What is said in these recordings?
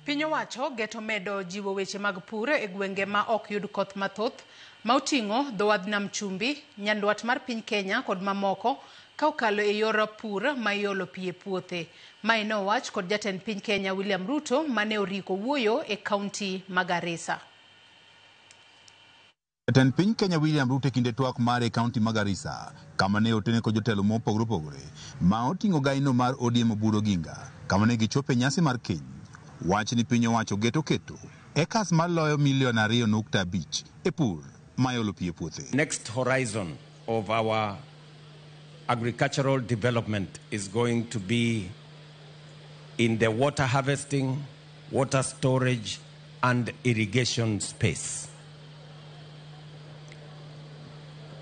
Piny owacho geto medo jiwo weche mag pur e gwenge ma ok yud koth mathoth ma oting'o dho wadh nam chumbi, nyandwat mar piny Kenya kod mamoko ka okalo e yor pur ma iolo pi e puothe. Mae ne owach kod jatend piny Kenya William Ruto mane oriko wuoyo e kaunti ma Garissa. Jatend piny Kenya William Ruto e kinde twak mare e kaunti ma Garissa, kama ne otene kod jotelo mopogore opogore ma oting'o gaino mar ODM Oburu Oginga, kama ne gichopo e nyasi mar keny. Wach ni piny owacho geto keto ekas maloyo milion 2.5 e pur ma iolo pi e puothe. Next horizon of our agricultural development is going to be in the water harvesting, water storage, and irrigation space.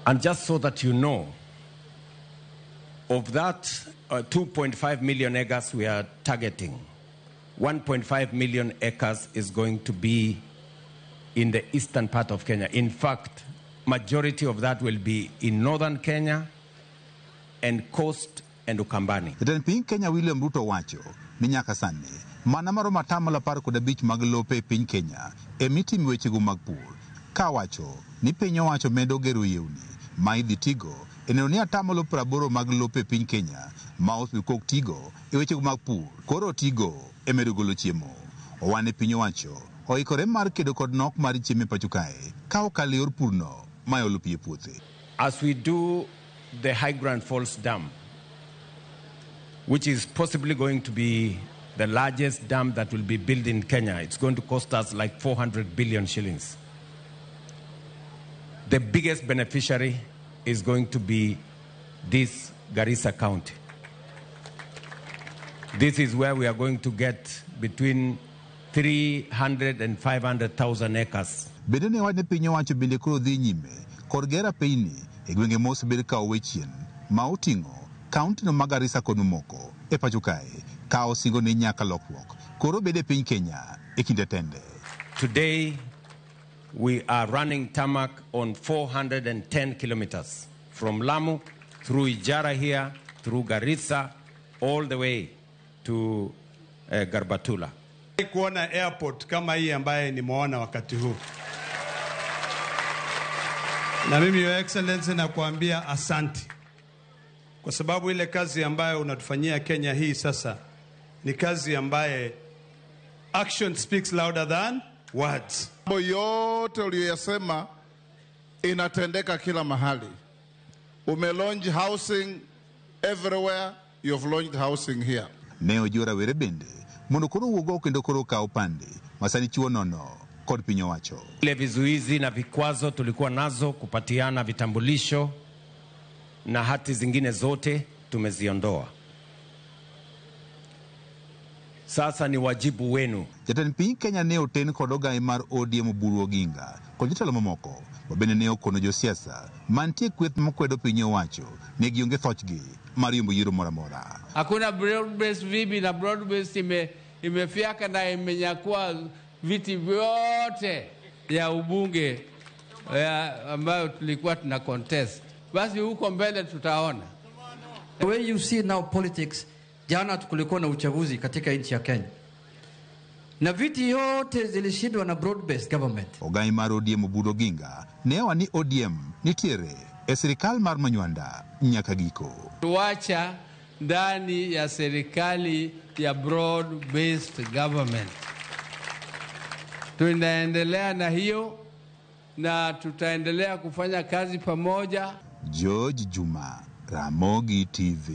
And just so that you know, of that 2.5 million acres we are targeting, 1.5 million acres is going to be in the eastern part of Kenya. In fact, majority of that will be in northern Kenya and coast and Ukambani. Jatend piny Kenya William Ruto wacho ni nyaka sani mana maromo 15% mag lope e piny Kenya emitime wechego mag pur, kawacho ni piny owacho medo gero yewni ma idhi tigo e neno ni 80% mag lope e piny Kenya ma osebed kok tigo e wechego mag pur koro tigo e medo golo chiemo. Owane piny owacho oikore mar kedo kod nok mar chiemo e pacho kae ka okalo e yor purno ma iolo pi e puothe. As we do the High Grand Falls Dam, which is possibly going to be the largest dam that will be built in Kenya. It's going to cost us like 400 billion shillings. The biggest beneficiary is going to be this Garissa County. This is where we are going to get between 300 and 500,000 acres. Bende ne wach ni piny owacho bende koro dhi nyime kod gero apeyni e gwenge mosebed ka owe chien ma oting'o kaunti no ma Garissa kod mamoko e pacho kae ka osingo ni nyaka lokruok koro bed e piny Kenya e kinde tende. Today we are running tarmac on 410 kilometers from Lamu through Ijara here, through Garissa, all the way to Garbatula. Kuona airport kama hii ambaye nimeona wakati huu. Na mimi Your Excellency nakuambia asante. Kwa sababu ile kazi ambayo unatufanyia Kenya hii sasa ni kazi ambaye action speaks louder than words. Mambo yote uliyoyasema inatendeka kila mahali. Umelaunch housing everywhere, you've launched housing here. Ne ojiwo rawere bende mondo koro owuog oko kendo koro okaw pande masani chiwo nono kod piny owacho. Ile vizuizi na vikwazo tulikuwa nazo kupatiana vitambulisho na hati zingine zote tumeziondoa. Sasa ni wajibu wenu. Jatend piny Kenya ne oten kod ogai mar ODM Oburu Oginga kod jotelo mamoko ma bende ne okono josiasa mantie kweth makwedo piny owacho ne gionge thochgi mar yombo yiero moro amora. Hakuna broad based vibi na broad based imefyaka na imenyakua viti vyote ya ubunge ambayo tulikuwa tuna contest. Basi huko mbele tutaona. The way you see now politics, jana kulikuwa na uchaguzi katika nchi ya Kenya. Na viti yote zilishindwa na broad based government. Ogai mar ODM Oburu Oginga ne owa ni ODM nitiere e sirikal mar Manywanda nyaka giko. Tuacha ndani ya serikali ya broad based government. Tunaendelea na hiyo na tutaendelea kufanya kazi pamoja. George Juma, Ramogi TV.